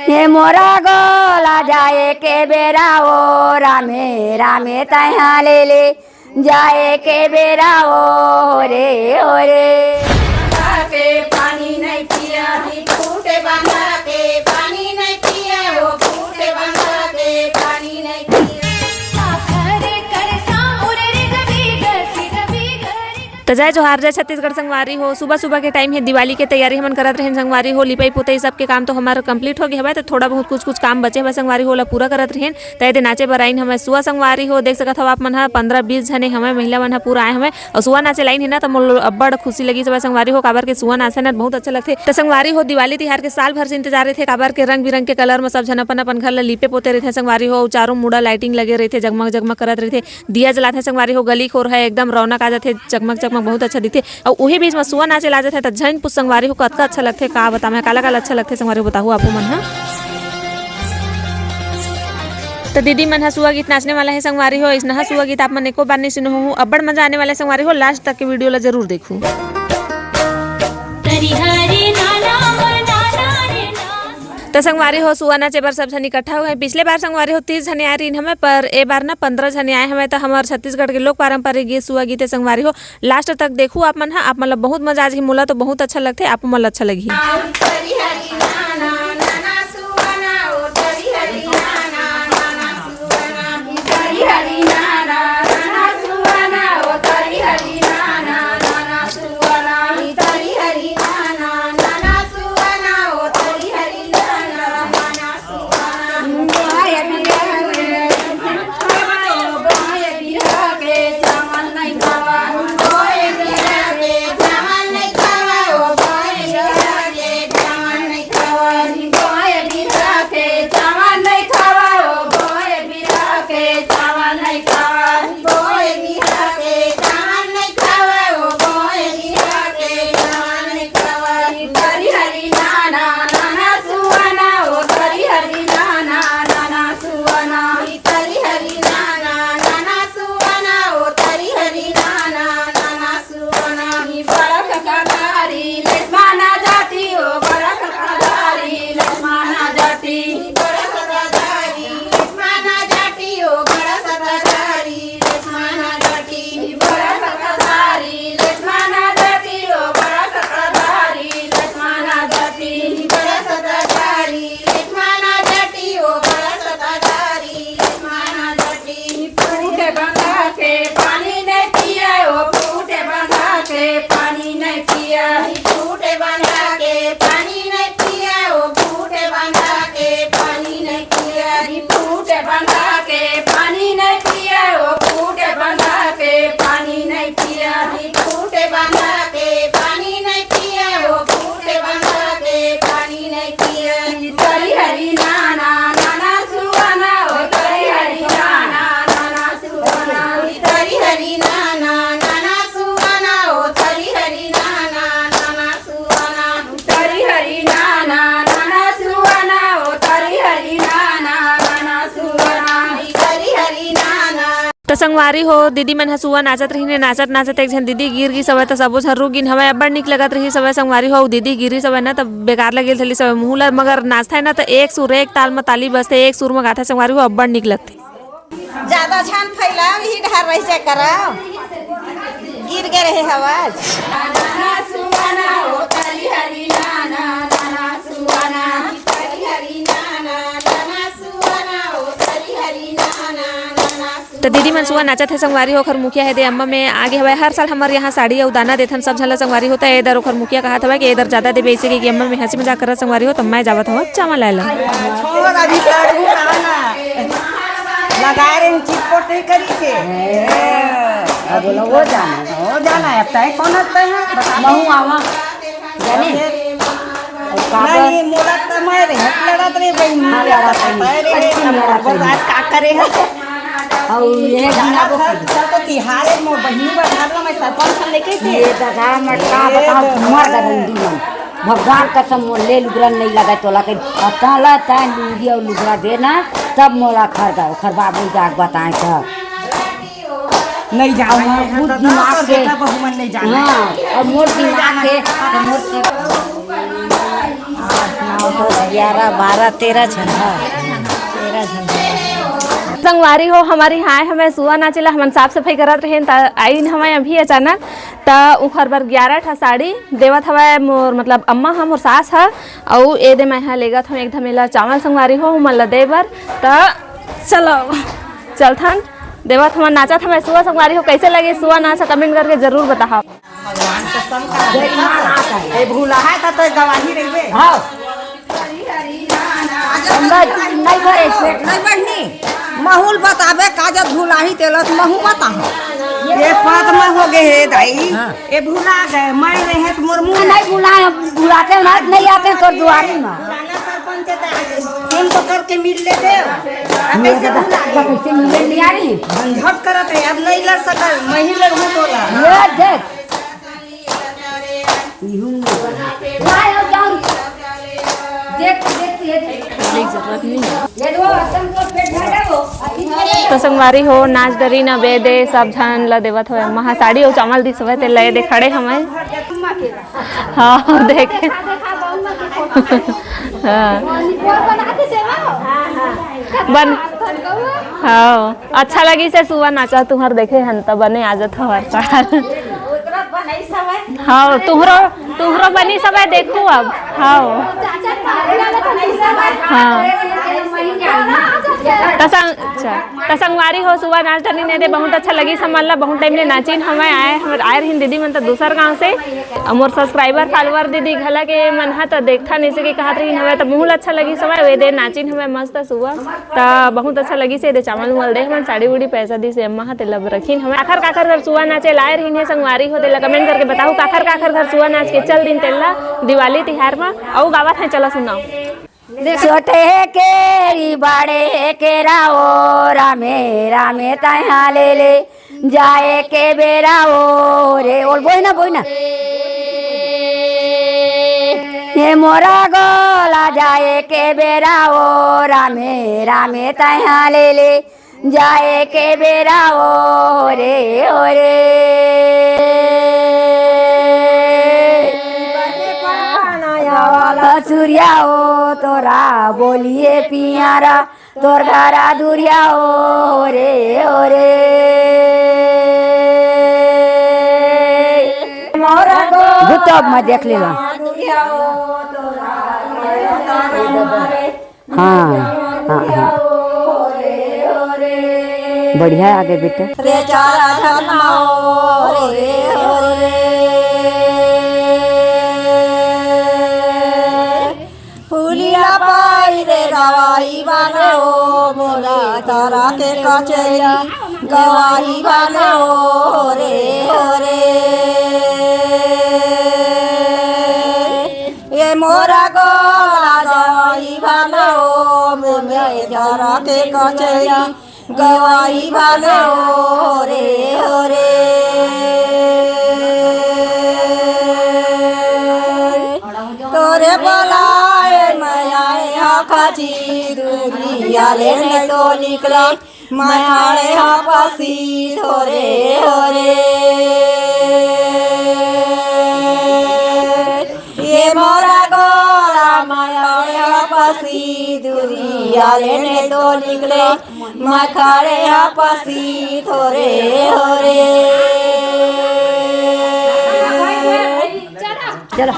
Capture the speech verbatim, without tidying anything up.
हे मोरा गोला जाए के बेरा ओ रामे, रामे तैहा ले ले जाए के बेरा ओ रे, ओ रे। के पानी नहीं पिया, ही फूटे बांधा के पानी नहीं पिया, ओ फूटे बांधा के पानी नहीं पिया। त जय जोहार, जय छत्तीसगढ़ संगवारी हो। सुबह सुबह के टाइम हे, दिवाली के तैयारी हमन करत रहेन संगवारी हो। लिपई पुतई सबके काम तो हमार कंप्लीट हो गए हवय, त थोड़ा बहुत कुछ कुछ काम बचे हवय संगवारी हो, ओला पूरा करत रहेन। त एदे नाचे बर आइन हवय सुआ संगवारी हो। देख सकत हव आप मन ह, पंद्रह बीस झने हवय, महिला मन ह पूरा आए हवय। अउ सुआ नाचे लाइन हे ना, त मोला अब्बड़ खुशी लगी हवय संगवारी हो, काबर के सुआ नाचे ना बहुत अच्छा लगथे। त संगवारी हो, दिवाली तिहार के साल भर से इंतजार रहिथे, काबर के रंग बिरंग के कलर म सब झन अपन अपन घर ल लीपे पोते रहिथे संगवारी हो। अउ चारों मुड़ा लाइटिंग लगे रहिथे, जगमग जगमग करत रहिथे। दिया जलाथे संगवारी हो, गली खोर है एकदम रौनक आ जाथे, चकमक चकमक बहुत अच्छा दिखथे। अउ उही बीच म सुआ नाचे ला जाथे त झन पूछ संगवारी हो, कतका अच्छा लगथे, का बतावं, काला काला अच्छा लगथे संगवारी हो, बताहू आपो मन ह। त दीदी मन ह सुआ गीत नाचने वाला है संगवारी हो। इसनहा सुआ गीत आप मन एको बार नहीं सुने हो, अब्बड़ मजा आने वाला है संगवारी हो। लास्ट तक के वीडियो ला जरूर देखू। त संगवारी हो, सुआ नाचे बर सब झन इकट्ठा हो गए। पिछले बार संगवारी हो तीस झने आए रहिन हमें, पर ए बार ना पंद्रह झने आए हमें। त हमर छत्तीसगढ़ के लोक पारंपरिक गीत सुआ गीत है संगवारी हो, लास्ट तक देखू आप मन ह, आप मन ला बहुत मजा आ जाही। मोला तो बहुत अच्छा लगथे, आप मन ला अच्छा लगही। त संगवारी हो, दीदी मन ह सुआ नाचत रहिन हे, नाचत नाचत एक झन दीदी गिर गिस हवय, त सबो झन रुक गिन हवय। अब्बड़ निक लगत रहिस हवय संगवारी हो, अउ दीदी गिरिस हवय ना, त बेकार लगे रहिस हवय मुँह ल, मगर नाचथे ना, त एक सुर एक ताल म ताली बजथे, एक सुर म गाथे संगवारी हो, अब्बड़ निक लगथे। ज्यादा झन फैलाव, इही डहर रहिसे करव। गिर गे रहे हवस। त दीदी मन सुआ नाचत हे संगवारी हो, ओखर मुखिया हे दे अम्मा में आगे हवय। हर साल हमर यहाँ साड़ी अउ दाना देथन सब झन ल संगवारी हो, त ए दर ओखर मुखिया कहत हवय कि ए दर ज्यादा देबे, अइसे कहिके अम्मा में हंसी मजाक करत संगवारी हो, त मैं जावत हवं चावल लाय ला। छोड़ अभी, लड़ू ना, ना। लगा रहे हैं, चिटपोट नहीं करी थे। अब बोलो, वो जाना है। वो जाना है, अब तय कौन हंसता है, बता। महू आवा। जाने? नहीं, मोला त मैं रहे, लड़त रहे बहिनी, हाँ, लड़त रहे। तय रहे, अच्छी लड़त रहे। आज का करे? अउ ये गाना वो सब तो तिहारे, मोर बहिनी बर घर में सरपंच हम लेके थे। ये दादा, मैं का बताऊं, मर गए बंदी मन। भगवान कसम, मोर ले लुगरा नहीं लगा तोला के। अब ताला तान लुंगी अउ लुगरा देना, तब मोला खरदा, ओखर बाबू जाग बताए त। नहीं जाना अउ है, मोर तो दिमाग दस के, बेटा बहू मन नहीं जाना है। हाँ, अउ मोर दिमाग के, अउ मोर के। ग्यारह, बारह, तेरह झन, हाँ, तेरह झन। संगवारी हो, हमर इहाँ आए हवय सुआ नाचे ला, हमन साफ सफाई करत रहेन, त आइन हवय अभी अचानक, त उखर बर ग्यारह ठा साड़ी देवत हवय मोर, मतलब अम्मा ह, मोर सास ह, अउ ए दे मैं ह लेगत हवं एक धमेला चावल संगवारी हो, हमन ला दे बर। त चलो, चलथन, देवत हवय, नाचत हवय सुआ संगवारी हो। कैसे लगे सुआ नाच, comment करके जरूर बताहा। भगवान कसम का ए भूला है त तो गवाही रहिबे। हाँ। हमरा नहीं भरे पेट। नहीं बहिनी, महूल बताबे, काजत भुलाही तेलत महू बताहूँ। ये पात में हो गए हे दाई, हाँ। ये भुला गए, मैं रहे तो मोर मुँह नहीं भुला, भुलाते ना, नहीं आते तोर दुआरी में। पुराना सरपंच दाई, फोन तो करके मिल लेते। अब कैसे भुला गए? कैसे मिले नहीं आ रही? झंझट करत है, अब नहीं लड़ सकल, मैं ही लड़ूँ तोला। ये देख। तो संगवारी हो, नाच डरी न बेदे, सब झन ल देवत होय, महा साड़ी अउ चावल दिस होय, ते लय दे खड़े हवय। हाँ, देख। हाँ। बन, हाँ। अच्छा लगिस हे सुआ नाचा तुंहर देखे हन त बने आ जथव हर साल। हाँ, तुंहरो, तुंहरो बनिस हवय देखहू अब। हाँ। हाँ। त संग-, अच्छा। त संगवारी हो सुआ नाच डरिन ए दे बहुत अच्छा लगिस हमन ला, बहुत टाइम ले नाचिन हवय, आए, हमर आए रहिन दीदी मन त दूसर गांव से। अउ मोर subscriber follower दीदी घला के मन ह त देखथन अइसे के कहत रहिन हवय, त बहुत अच्छा लगिस हवय, ए दे नाचिन हवय मस्त सुआ। त बहुत अच्छा लगिस हे, दे चावल उवल दे हमन, साड़ी उड़ी पैसा दिस हे अम्मा ह, तेला रखिन हमन। काखर काखर घर सुआ नाचे लाए रहिन हे संगवारी हो, तेला comment करके बताहू, काखर काखर घर सुआ नाच के चल दिन तेला दिवाली तिहार म अउ गावत हे, चला सुनाओ। छोटे केरी बड़े केरा ओ रामे रामे तैहा ले ले जाए के बेरा ओ रे। ओल बोही ना, बोही ना। हे मोरा गोला जाए के बेरा ओ रामे रामे तैहा ले ले जाए के बेरा ओ रे ओ रे। असुरिया ओ तोरा बोलिए पियारा तोर घरा दुरिया ओ रे ओ रे। मोरा गो भूतब में देख लेला। हाँ, हाँ, हाँ। बढ़िया आगे बेटा। रे चारा धना ओ रे ओ रे। फुलिया पाई रे गवाई बना ओ मोरा तारा के कचैया। गवाई बना ओ रे ओ रे। ए मोरा गोला गवाई बना ओ मोरे तारा के कचैया। गवाई बना ओ रे ओ रे। तोरे बोलाए मैं आए हा खाची दुनिया ले नहीं तो निकला। मैं आए हा पासी तोरे ओ रे। ये मोरा गोला मैं आए हा पासी दुनिया ले नहीं तो निकला। मैं खड़े हा पासी थोरे हो रे। चलो।